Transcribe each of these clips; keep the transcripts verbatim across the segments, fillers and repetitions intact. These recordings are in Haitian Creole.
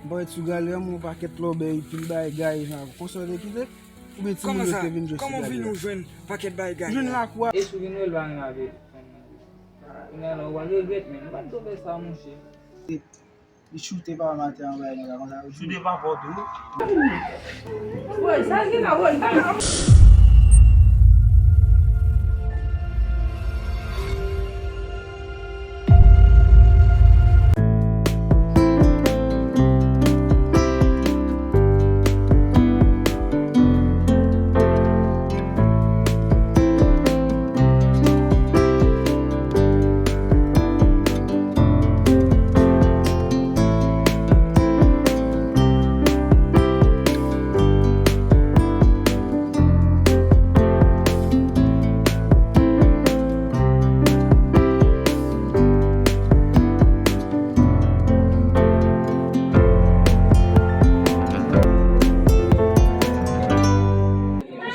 Parèt sou galri an, m wè yon pakèt lòbèy, pil bagay, jan, konsa w te kite? Oubyen timoun yo te vin jwe sou galri an? Kòman w vin ou jwenn pakèt bagay? Jwenn lakou a. E si w vin wè l pa gen avè fanm nan. Kounye a la, ou pral regrèt, men. Ou pa t dwe fè sa, monchè. Li choute pa maten an, bay nèg la konsa. Choute pa fò tou. Woy, sa l gen la, woy, sa l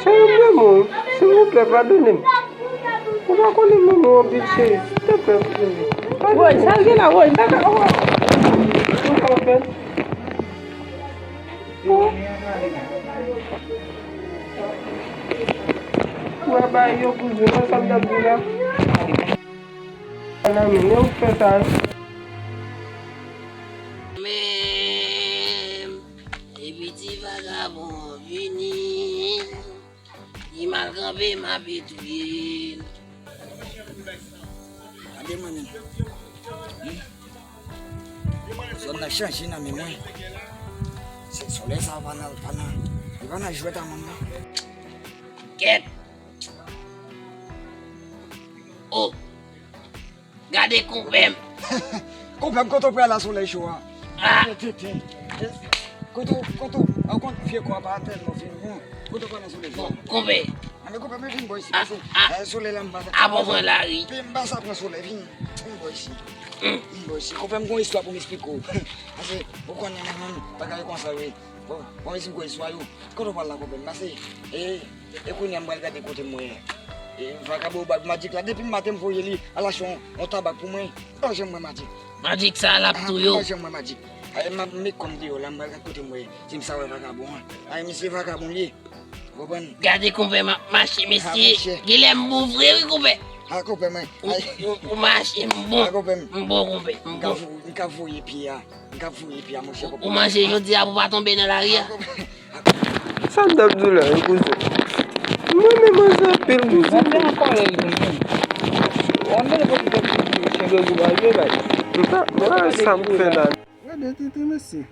Cheri m, renmen w wi. Silvouplè, padone m. Ou pa konnen m renmen w anpil, cheri. Silvouplè, padone m. Woy, sa l gen la, woy, m pa ka, oh. Ou pa fè. Oh. Ou a bay yo pou jwe, wè sa m t ap di la. Ala men, yo fè sa. Men, epi ti vagabon vini, li mal kanpe, m ape touye l. Gade mwen menm. Hmm? Zòn nan chanje nan men mwen. Se solèy sa pa nan, pa nan, li pa nan jwèt a mwen non. Kèt. Oh. Gade konpè m. Konpè m, kote w pral la solèy cho a? Ah. Tenten. Kote w, kote w, an kont vye kò a pa tèlman fin bon. Kote w pral la solèy cho a? Bon, konpè. Anben konpè m, vin bò isi, pase. Ah, solèy la m pa sa. Ah, bon, pran lari. Pe m pa sa pran solèy, vin. Vin bò isi. Vin bò isi. Konpè m, gon istwa pou m esplike w. Pase, ou konnen mwen menm, bagay konsa wi. Bon, bon, isi m gon istwa yo. Kote w pral la konpè m, pase. E, e kounye a m pral gade kote m wè. E, vagabon bag Magic la, depi maten m voye li al achte yon, yon tabak pou mwen. Ou pa janm wè Magic. Magic sa l ap touye w. Ou pa janm wè Magic. Ay, m ap met kò m deyò la, m pral gade kote m wè. Si m sa wè vagabon an. Ay, misye vagabon li ye. Ou konprann? Gade konpè m ap mache, mesye. Genlè m bon vre wi, konpè. Ha, konpè mwen. Ou, ou, ou mache, m bon. Ha, konpè m. M bon, konpè. M bon. M ka voye pye a. M ka voye pye a, monchè, konpè. Ou manje jodi a pou pa tonbe nan lari a. Ha, konpè. Sa m t ap di w la, wi, kouzen? Mwen menm ansanm anpil, kouzen. Mwen menm an kòlè l tou, menm. Ou ap mande pou li fè ti chen dozou pa vye, bay. M pa, mwen sa m fè la. Gade tenten, mesye.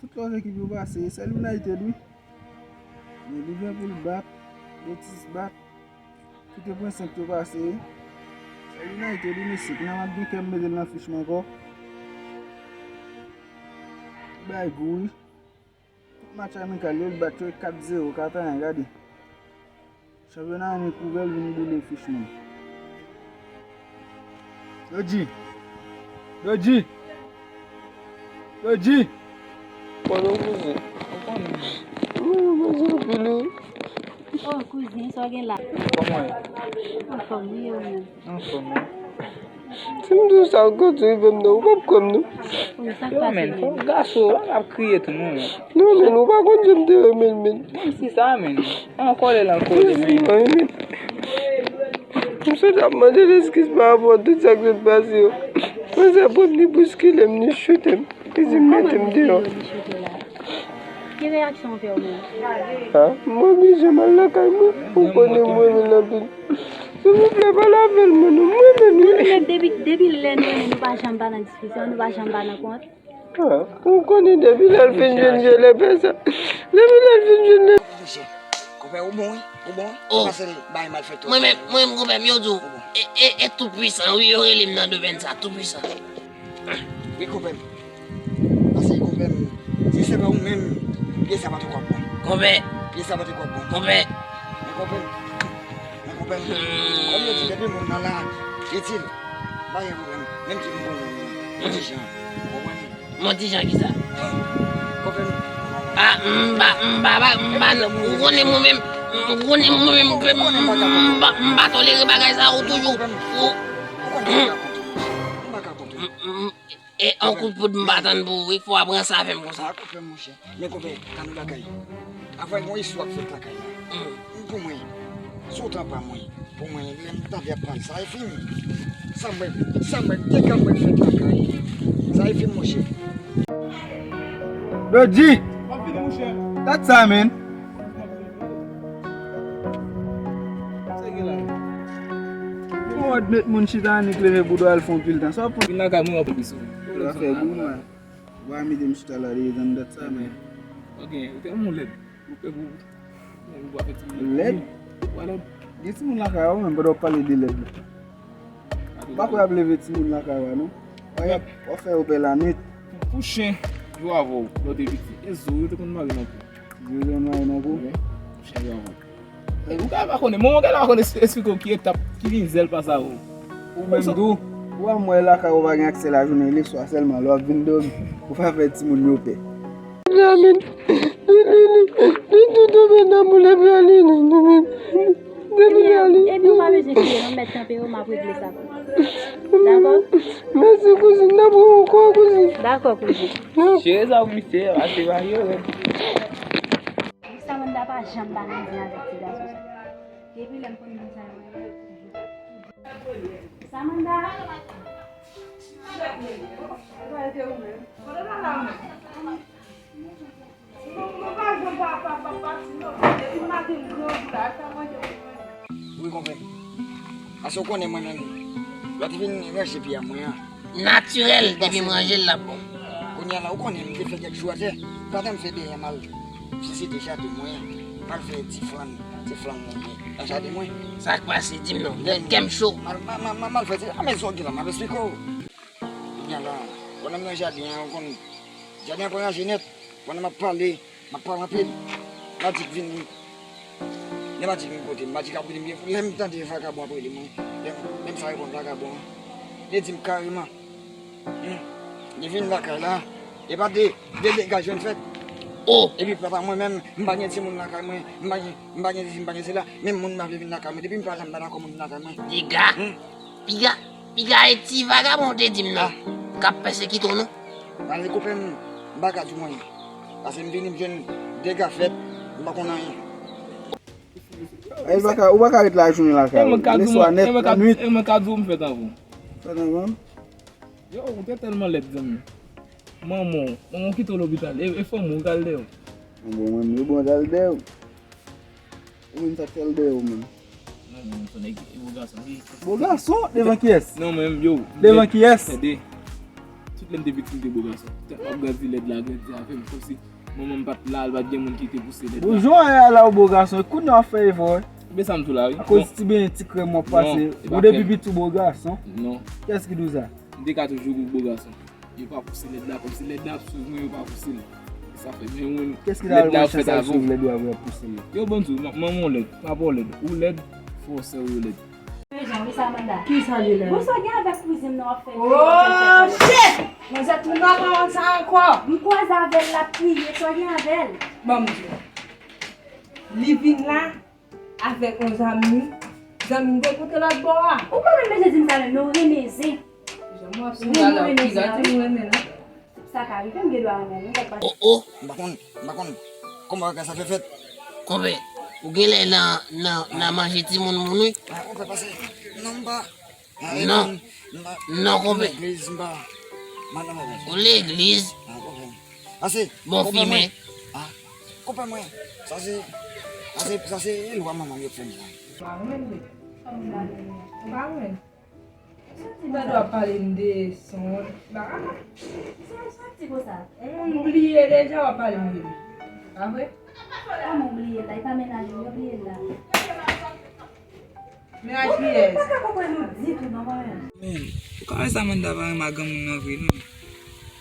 Tout lòt ekip yo pase, sèl United, wi. Men li gen pou l bat, Betis bat. Kite pwen senk yo pase. Sèl United, wi, mesye. Kounya m ap gen kè m mete l nan fich mwen ankò. Bay gou, wi. Tout match amikal yo, li bat yo kat zewo, kat ayen, gade. Chanpyona an kouvè l vin boule fich moun. Dodji! Dodji! Dodji! Pardon, kouzen. Ou konnen. Wi, ou bezwen anpil, wi. Oh, kouzen, sa w gen la? Kòman w ye? Anfòm, wi, ou menm? Anfòm, wi. Si m di w sa, ou konn rive m non, ou p ap kwè m non. Yo, men, fò gason ap kriye tou, non, men. Non, men, ou pa konn jan m te renmen l, men. Menm si sa, men. An kòlè l an kòlè, men. Wi, men. M sot ap mande l eskiz pa rapò a tout sa k sot pase yo. Mwen sa pran m, li bouskile m, li choute m. Li di m mete m deyò. Ki reyaksyon w fè w menm? Ha? M oblije m al lakay mwen. Ou konnen m renmen l anpil. Silvouplè, pale avè l, mwen, non. M renmen l, wi. Nou menm depi, depi lè nou renmen, nou pa janm pa nan diskisyon, nou pa janm pa nan kont. Ha? Ou konnen depi lè l fin jwenn je lè fè sa. Depi lè l fin jwenn lè. Konpè, ou bon, wi? Ou bon, wi? Oh. Pase bay malfektè. Mwen menm, mwen menm, konpè m, yo di w. Ou bon. E, e, e Toupwisan, wi, yo rele m nan domèn sa, Toupwisan. Wi, konpè m. Pase konpè m. Si se pa ou menm, pye sa pa t ko ap bon. Konpè. Pye sa pa t ko ap bon. Konpè. Men konpè m. Men konpè m. Hmm. Kòm yo di depi moun nan la, itil. Pa gen pwoblèm. Menm si m bon moun, yon ti jan. Ou konprann? Yon ti jan kisa? Konpè m. Ah, m pa, m pa, m pa, m pa, ou konnen mwen menm, ou konnen mwen menm, m pa, m pa tolere bagay sa yo toujou. Ou, ou konnen m pa ka kont ou. M pa ka kont ou. M, m, E yon kout poud m pa tann pou ou wi, fò w ap ranse avè m konsa. A, konpè, monchè. Men konpè, tann yon bagay. Avè yon istwa k fèt lakay la. Pou mwen, sou tan pa mwen, pou mwen, lè m tande ap pale sa e fim. Sa m wè, sa m wè, dega m wè fèt lakay. Sa e fim, monchè. Dodji! M ap vini, monchè. Dat sa, man. Sa gen la? Yon òd met moun chita annik leve pou do al fè yon pil tan. Sa w ap fè? Vin lakay mwen, w ap plis. Sa fè gou, man. Wa mete m chita la, li tann dat sa, man. Ok, ou tèlman lèd. Ou pè pou, ou pa fè ti moun. Lèd? Ou pa lèd. Gen timoun lakay ou menm, pandan w ap pale de lèd la. Ou pa kwè y ap leve timoun lakay ou a, non? Wè, y ap, w ap fè yo pè lannuit. Pou chen jwe avè w, lè w te piti. E zo yo te konn mare nan kou. Zo yo te konn mare nan kou? Wi, pou chen jwe avè w. E, ou ka pa konnen, manman w ka pa konnen esplike w ki etap, ki mizè l pase avè w. Ou menm tou, ou wè m wè lakay ou pa gen aksè lajounen, leswa sèlman, lè w ap vin dòmi, ou pa fè timoun yo pè. Amen. Li, li, li, li tou tonbe nan boul epi li, li, li, li, li, li, li, li. Epi ou pa bezwen kriye, non, m mèt kanpe yo, m ap regle sa pou ou. Dakò? Mèsi, kouzin, n ap wè ankò, kouzin. Dakò, kouzin. Cheri, sa pou misye, a se va yo, wi. Samantha pa janm pa nan byen avèk ti gason sa. Depi lè m konn moun sa yo, Samantha. Wi, konpè. Paske w konnen mwen menm, lè w te vin ranje pye a mwen an. Natirèl, depi m ranje l, l ap bon. Kounye a la, ou konnen, m te fè kèk jou atè. Pandan m fè deyè m al vizite jaden mwen, m al fè ti flann, ti flann mwen nan jaden mwen. Sa k pase, di m non, lè kè m cho. M al, m al, m al, m al fè ti, a, men sa w gen la, m ap esplike w. Kounye a la, pandan m nan jaden an, ou konn, jaden an pa ranje nèt. Pandan m ap pale, m ap pale anpil. Madik vin. Lè Madik vin kote m, Madik ap rele m byen fò. Lè m tande vakabon ap rele mwen, lè m, lè m sa reponn vakabon an, li di m kareman. Hmm. Li vin lakay la. E pa de, de dega jwenn fèt. Oh! Epi papa mwen menm, m pa gen timoun lakay mwen, m pa gen, m pa gen sesi, m pa gen sela. Menm moun m pa vle vin lakay mwen. Depi m pa la, m pa dakò moun vin lakay mwen. Dega? Hmm. Piga, piga e ti vagabon te di m nan, k ap pèsekite w non. Pale konpè m, m pa ka di w anyen. Paske m vini, m jwenn dega fèt, m pa konn anyen. Ou pa ka, ou pa ka ret la jounen lakay ou. Leswa nèt, lannwit. E mwen ka di w m fèt anvan w. Fèt anvan m? Yo, ou te tèlman lèd, zanmi. Manman w, manman w kite w lopital. E, e fanmi w k al dèyè w. Bon, mwen, yo bon, t al dèyè w. Ou menm sa k fè l dèyè w menm? Non, non, se nèg e bo gason, wi. Bo gason? Devan kiyès? Non, men yo. Devan kiyès? Tande. Tout lè m te piti, m te bo gason. Tèt m ap grandi, lèd la grandi avè m. Kòmsi manman m pa t la, l pa t gen moun ki te pouse lèd la. Bon, jan w ye a la, ou bo gason, kounye a w ap fè efò, wi. Men sa m di w la, wi. Akoz ti benyen ti krèm w ap pase. Ou depi piti w bo gason? Non. Kiyès ki di w sa? M te ka toujou bo gason. Yo pa pouse lèd la, kòmsi lèd la ap swiv mwen, yo pa pouse l. Sa fè, men mwen, lèd la ap fèt avè w. Yo, ban m di w, manman w lèd, papa w lèd, ou lèd, frè w, sè w yo lèd. Jan wi, Samantha. Ki sa li lèd? Bon, sa gen avèk kouzin nan w ap fè. Oh, shit! Manzè tou nan pawòl sa ankò. M kwaze avè l, l ap kriye, sa gen avè l. Ban m di w. Li vin la, avèk yon zanmi. Zanmi m te kote lòt bò a. Ou pa menm bezwen di m sa menm, non, renmen zen. Jan mwen ap sou bagay la, piga te mwen renmen non. Sa ka rive, m gen dwa renmen l, wi, sa k pase. Oh, oh. M pa konn, m pa konn kòman bagay sa fè fèt. Konpè, ou genlè nan, nan, nan manje timoun moun, wi. Ah, konpè, pase. Non, m pa. Non. Non, konpè. Legliz, m pa. Ou legliz? Ah, konpè. Ase, bon fimen. Ah, konpè mwen. Sa se, sa se, sa se lwa manman m yo fè m sa. M pa renmen l. M pa renmen l. Ou pa dwe ap pale m de son. Ba. Sa, sa ti konsa. Ou bliye deja w ap pale m de li. Pa vre? Kòman w bliye l la? E pa mennaj ou, yo bliye l la. Mennaj kiyès? Mwen pa ka konprann ou ditou non, mwen menm. Men, ou ka wè Samantha pa renmen ak granmoun nan vre non.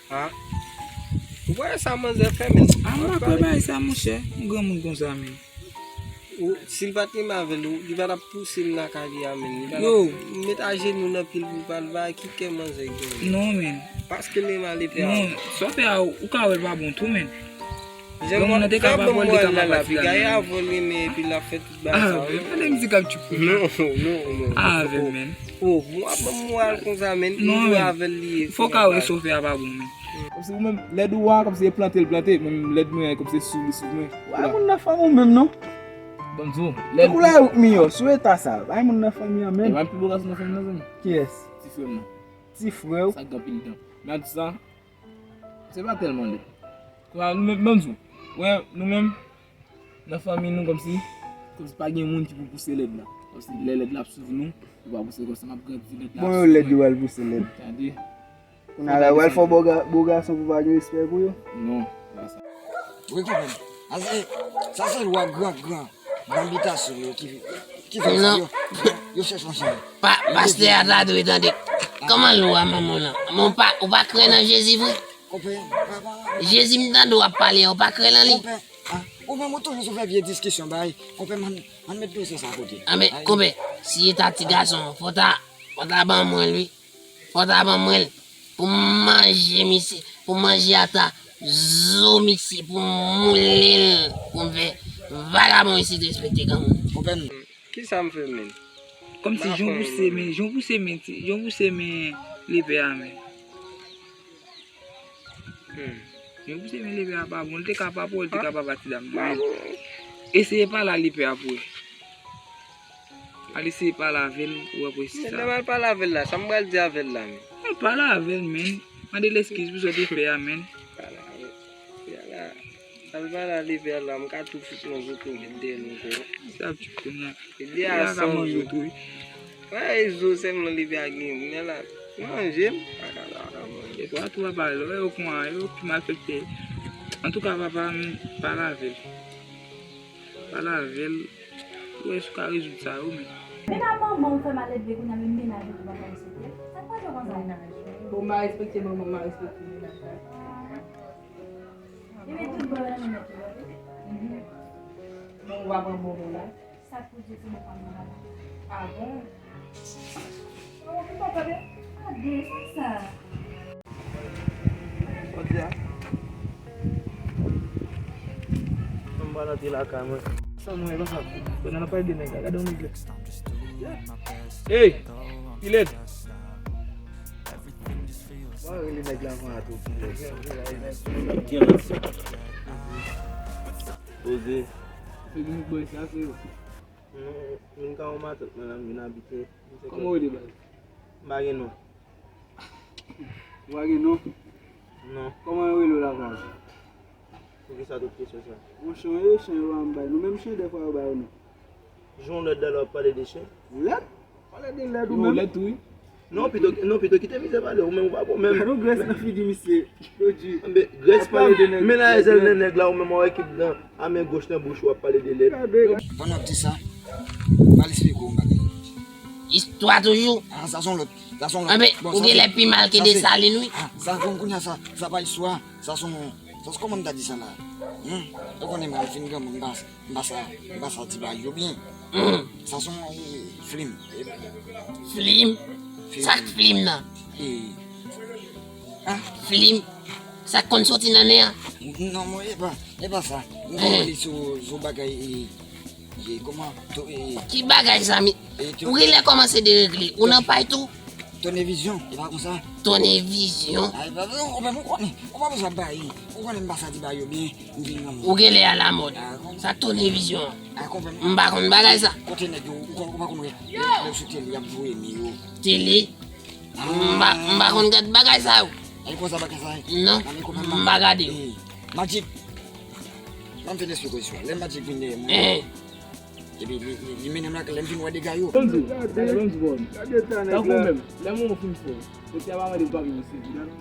Ha? Ou pa wè sa manzè fè, men. A, m pa kwè bagay sa, monchè. Yon granmoun konsa, men. Ou, si l pa t renmen avè l, ou, li pa t ap pouse l lakay li a, men. Li pa t ap met ajenou nan pye l pou l pale, bagay ki kè manzè gen. Non, men. Paske l renmen ale pè a. Non, sa w fè a, ou ka wè l pa bon tou, men. Granmoun nan te ka pa pòl, te ka pa pati la, men. Avè, men, tande mizik ap tchoup. Non, non, non. Avè, men. Oh, mwen ap ban m moral konsa, men. Non, men. Avè l li ye. Fò ka wè sa w fè a pa bon, men. Kòmsi ou menm, lèd ou a, kòmsi e plante l plante, menm lèd mwen, kòmsi e swiv li swiv mwen. Wa moun nan fanm ou menm, non? Ban m di w, lèd ou la ou k miyò, sou eta sa. Bay moun nan fanmi an menm. E pa m pi bo gason nan fanmi nan, zanmi. Kiyès? Ti frè m nan. Ti frè w? Sa gen anpil tan. Men a di sa, se pa tèlman lèd. Kounye a, nou menm, ban m di w. Wè, nou menm, nan fanmi nou, kòmsi, kòmsi pa gen moun ki pou pouse lèd la. Kòmsi lè lèd la ap swiv nou, ou pa pouse kòmsi m ap grandi, lèd la ap swiv mwen. Bon, yo lèd, yo al pouse lèd. Tande. Kounye a la, w al fè bo ga-, bo gason pou pa gen respè pou yo? Non, se pa sa. Wi, konprann. Sa se, sa se lwa gran, gran, gran bitasyon yo ki, ki fè sa. Non. Yo, yo chèche yon chanm. Pa, pastè a ta dwe tande. Kòman lwa manman w lan? Men w pa, ou pa kwè nan Jezi vre? Jezi m tande w ap pale a, ou pa kwè nan li? Konpè, ah, ou menm ou toujou sou fè vye diskisyon, bay. Konpè, ann, ann met dosye sa kote. Anben, konpè, si e ta ti gason, fò ta, fò ta ban mwen l, wi. Fò ta ban mwen l pou m manje misye, pou m manje ata zo misye, pou m moule l, pou m fè vagabon isit respekte granmoun. Konpè m. Kisa m fè menm? Kòmsi jan w pouse men, jan w pouse men, ti, jan w pouse men lepè a men. Hmm. Jan w pouse men lepè a pa bon, li te ka pa pòl, li te ka pa pati dam nan. Eseye pale a lepè a pou wè. Al eseye pale avè l, ou wè pou wè si sa. Men lè m al pale avè l la, sa m pral di avè l la menm? Al pale avè l, men. Mande l eskiz pou sa w te fè a, men. Pale avè l. Pale a, al pale a lepè a la, m ka tou fout nan zo tou, met dèyè nou kò. Sa ap di kounye a. Lepè a san zo. Wè, e zo sèlman lepè a genyen kounye a la. Manje m, pa ka la, pa ka manje. Epi a tou papa, lè yo konn yo ki malfektè. Antouka, papa, men pale avè l. Pale avè l. Ou wè si w ka rezoud sa yo, men. Men a manman w fè malelve kounye a, men mennaj ou tou pa ka respekte l. Sa k pase konsa? Bon, m pa respekte manman, m pa respekte mennaj la. Ebyen, tout bon yo nan men mèt yo, wi. Mhm. Bon, ou pa pran bon bon la. Sa k pou di ti mouton nan la? Ah bon? Ou pa tande? Tande, sa sa? Jodi a. Mwen pa nan ti lakay mwen. Sa mwen, e pa sa. Kounye a n ap pale de nèg la. Gade yon nèg la. Ey! Pilèt! Mwen rele nèg la avan a tou, Pilèt. Poze. Se ki nèg bòy sa, se yo. Non, vin ka yon matant mwen la, m vin abite. Kòman w rele, baz? M pa gen non. Ou pa gen non? Non. Kòman yo rele w la, baz? Poukisa tout kesyon sa? Yon chen, yon chen yo pa m bay. Nou menm chen, dèfwa yo ba yo non. Jan w lèd la, w ap pale de chen? Lèd? Pale de lèd ou menm? Ou lèd tou, wi. Non, pito, non, pito kite mizè pale, ou menm ou pa bon menm. Gade yon grès nan figi misye. Yo di. Anben, grès pale de nèg. Men la, zèl nan nèg la, ou menm ou ekip dan, a men goch nan bouch ou ap pale de lèd. Pandan w ap di sa, m al esplike w yon bagay. Istwa toujou. Ah, sa se yon lòt. Sa se yon lòt. Anben, ou genlè pi mal ke Desalin, wi. Ah, sa konn kounye a sa, sa pa istwa. Sa se yon, sa se kòman m ta di sa la? Hmm? Ou konnen mwen, m fin granmoun, m pa, m pa sa, m pa sa ti bagay yo byen. Hmm. Sa se yon, eh, flim. Flim? Flim. Sa k flim nan? Eh. Ah? Flim? Sa k konn soti nan nen an? Non, mwen, e pa, e pa sa. M konn li sou, sou bagay, eh, Ye, kòman? To-, e, ki bagay sa, mi-, e, to-, ou genlè kòmanse deregle. Ou nan pay tou? Tonevizyon, e pa konsa. Tonevizyon? Ay, pa, ou, ou, ou konnen, ou pa bezwen bay. Ou konnen m pa sa ti bagay yo byen, m vin nan. Ou genlè alamòd. Ah, konprann. Sa tonevizyon an. Ah, konprann. M pa konn bagay sa. Kote nèg yo, ou, ou pa konn wè, lè, lè sou tele, y ap voye men yo. Tele? Ah. M pa, m pa konn gad bagay sa yo. E konsa bagay sa ye? Non, m pa gade yo. Eh, Magic. Ban m fin esplike w istwa. Lè Magic vin dèyè mwen. Eh. Epi li, li, li mennen m lakay, lè m fin wè dega yo. Ban m di w, ban m di w, bon. Tankou w menm, lè mwen fin fè w, mesye a pa mande m papye pou sezi, gade.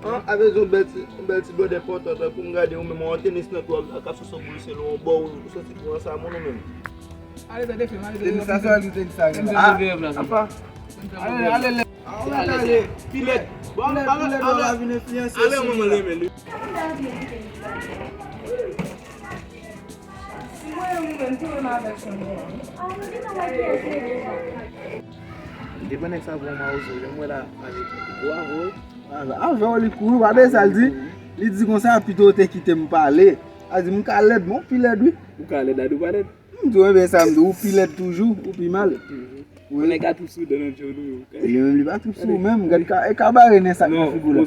An, avè yon bèl ti, yon bèl ti blòdè pòtan, tankou m gade ou menm, yon tenis nan twò, ak ap soso boul selo, yon bò ou, ou santi pou an sa moun ou menm. Ale, tande fè m, ale, tande fè m. Tenis sa, sa, tenis sa, apa. Ale, ale, ale. Ale, ale. Pilèt. Bon, ale, ale, ale, ale, manman renmen li. Depann nèg sa pran mawozo, lè m wè la avèk gwo avè w. Avè w li kouri, w pa tande sa l di? Li di konsa, pito w te kite m pale. A di, m ka lèd, men w pi lèd, wi. Ou ka lèd, a di w pa lèd. M di w, enben, sa m di, ou pi lèd toujou, ou pi mal. Wi. Nèg a trip sou dan nan djòl ou yo. Li menm, li pa trip sou ou menm. Gad ka, e kabare nen sa k nan figi w la.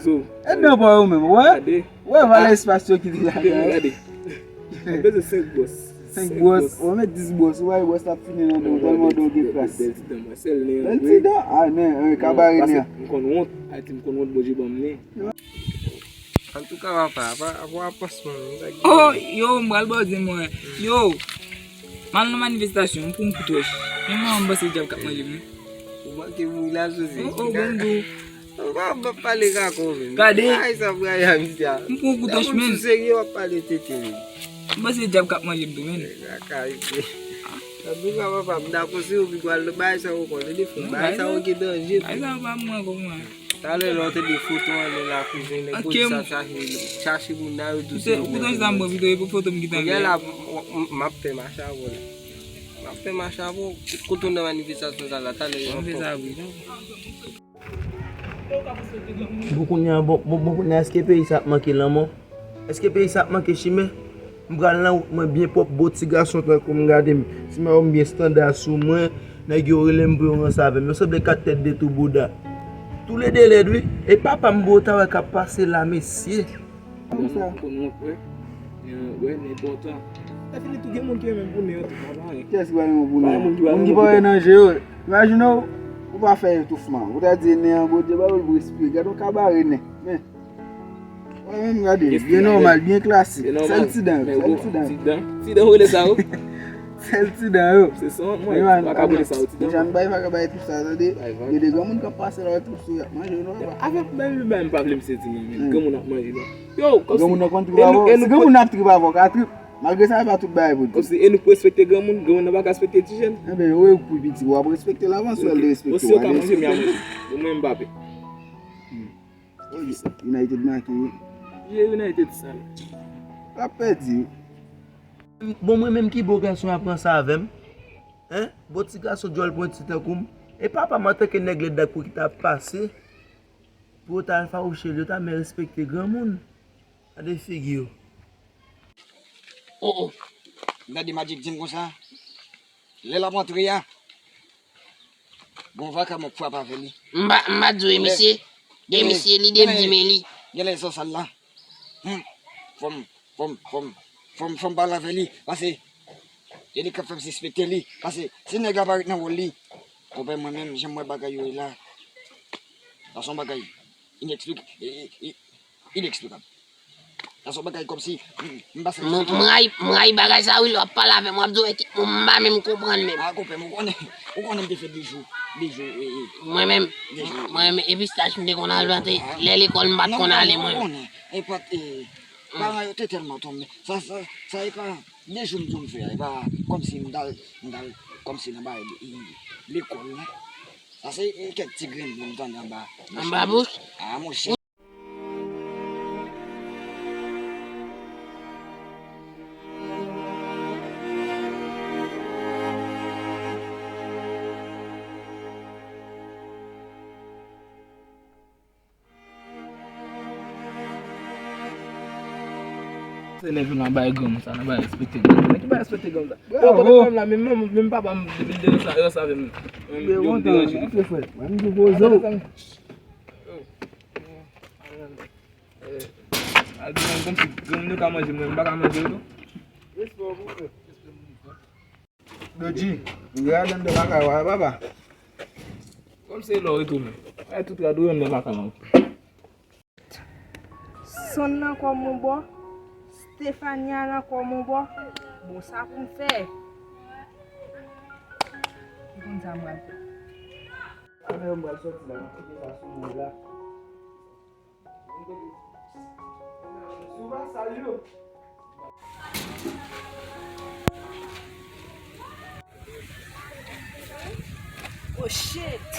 E dan pa yo menm, wè? Wè, valè espas yo kite la. Gade. Ou bezwen senk bwòs. Senk bwòs. Ou met dis bwòs. Ou bay bwòs la ap fini nan dan w, tèlman dan w gen kras. Bèl ti dan, mwen, sèl nen an. Bèl ti dan. A, nen, kabare nen an. M konn wont. Ayiti, m konn wont, Bondye ban m nen. Antouka, papa, apa, apa w ap panse mwen, sa ki... Oh, yo, m pral ba w di mwen. Yo, m al nan manifestasyon, m pran yon kout wòch. Men mwen, m panse dyab k ap manje m, wi. Ou manke mouri la, Jose. Oh, oh, bon, bon. Ou pa, pa pale kakon, men. Gade. Ay, sa, bra ya, misye. M pran yon kout wòch, men. Sou serye, w ap pale tete, men. M panse dyab k ap manje m tou, men. Lakay, men. Antouka, papa, m dakò si ou pi pral nan bagay sa yo konn. Tande, fò bagay sa yo gen danje tou. Bagay sa yo pa mwen, kòman? Talè lè w tande foto anlè la, kouzen, nèg polis ap chache, chache moun nan yo tou se yo. Pito, pito, sa m pran, pito, e pou foto m ki t anlè. Kounye a la, m, m, m ap fè machavon la. M ap fè machavon, kote w nan manifestasyon sa la, talè yo ap fè. Bon, kounye a, bon, bon, bon, kounye a, èske peyi sa ap manke lanmò? Èske peyi sa ap manke chimè? M pral nan wout mwen byen pwòp, bo ti gason tankou m, gade m. Ti mayo m byen standa sou mwen. Nèg yo rele m pou yo ranse avè m. Yo sanble kat tèt de tou bouda. Toulede lèd, wi. E papa m bro ta wè k ap pase la, mesye. Konsa. M konn wont, wè. Wè, nenpòtan. Sa fini tou, gen moun ki renmen pou nen yo tou, pa payen. Kiyès ki pa renmen pou nen? Moun ki pa renmen pou nen. Moun ki pa wè nan je yo. Imajine w, ou pa fè etoufman. Ou ta di nen an, Bondye ba yo l pou respire. Gade yon kabare nen. Men. Mwen menm, gade, byen nòmal, byen klasik. Sèl ti dan yo, sèl ti dan yo. Ti dan, ti dan, ou rele sa yo? Sèl ti dan yo. Se san wont, mwen, ou pa ka rele sa yo ti dan. Jan bay, pa ka bay tout sa, tande. Gen de granmoun k ap pase la, tout sou y ap manje, non, papa. Avèk bay, bay, m pa vle misye di non, men granmoun ap manje, non. Yo, kòmsi. Granmoun nan konn trip avè w. Si granmoun nan ap trip avè w, ka trip. Malgre sa, e pa tout bagay pou trip. Kòmsi, e nou pou respekte granmoun, granmoun nan pa ka respekte ti jèn. Enben, ou e pou piti, w ap respekte l avan, si w al derespekte w, w a derespekte l. Osi yo ka manje, men a manje. Ou menm m pa pè. Oye, United make wi. Ye United sal. L ap pèdi. Bon, mwen menm ki bo gason ap ranse avè m? Hein? Bo ti gason djòl pwenti tankou m. E papa m antanke nèg lèd dak pou ki t ap pase. Pou yo ta al fawouche l, yo ta men respekte granmoun. Gade figi yo. Oh, oh. Gade Magic di m konsa. Lè l ap antre a, gon vaka m ap frape avè li. M pa, m pa di w, e misye, e misye, li de m di men li. Genlè zòsal la. Hmm. Fò m, fò m, fò m, fò m, fò m pale avè li. Pase, e li k ap fè m sispekte li. Pase, si nèg la pa ret nan wòl li, konpè mwen menm, jan m wè bagay yo ye la, sa se yon bagay ineksplik-, i-, i-, i-, ineksplikab. Sa se yon bagay kòmsi, m, m pa santi. M, m rayi, m rayi bagay sa wi, lè w ap pale avè m, w ap di w, "Ekip mwen, m pa menm konprann menm." A, konpè m, ou konnen, ou konnen m te fè de jou, de jou, e, e. Mwen menm, de jou, mwen menm, e pistach m te konn al plante, lè lekòl m pa t konn ale mwen. Non, ou konnen, e pa t, e, paran yo te tèlman tonbe. Sa, sa, sa e pa de jou m di w m fè a, e pa kòmsi m t al, m t al, kòmsi nan bagay, e, lekòl la. Sa se, e, kèk ti grenn bri m tande anba. Anba bouch? A, monchè. Se nèg yo nan bay granmoun sa, nan bay respekte granmoun. Nèg ki bay respekte granmoun sa. Yo, kote granmoun la, menm, menm, menm papa m, depi l te ranse avè m, yo, m deranje li. Mwen, m di poze w. Al di mwen kòmsi granmoun yo ka manje, mwen m pa ka manje yo tou. Respè w pou mwen. Dodji, m gen anndan lakay ou a, papa. Kòm se lè w retounen. Ay, tout rad ou anndan lakay la. Son nan kò m yon bò, Stefania nan kò m yon bò. Bon, sa pou m fè? Ou konn sa m pral fè? Alè, m pral sòti la, m kite sa sou mwen la. Oh shit!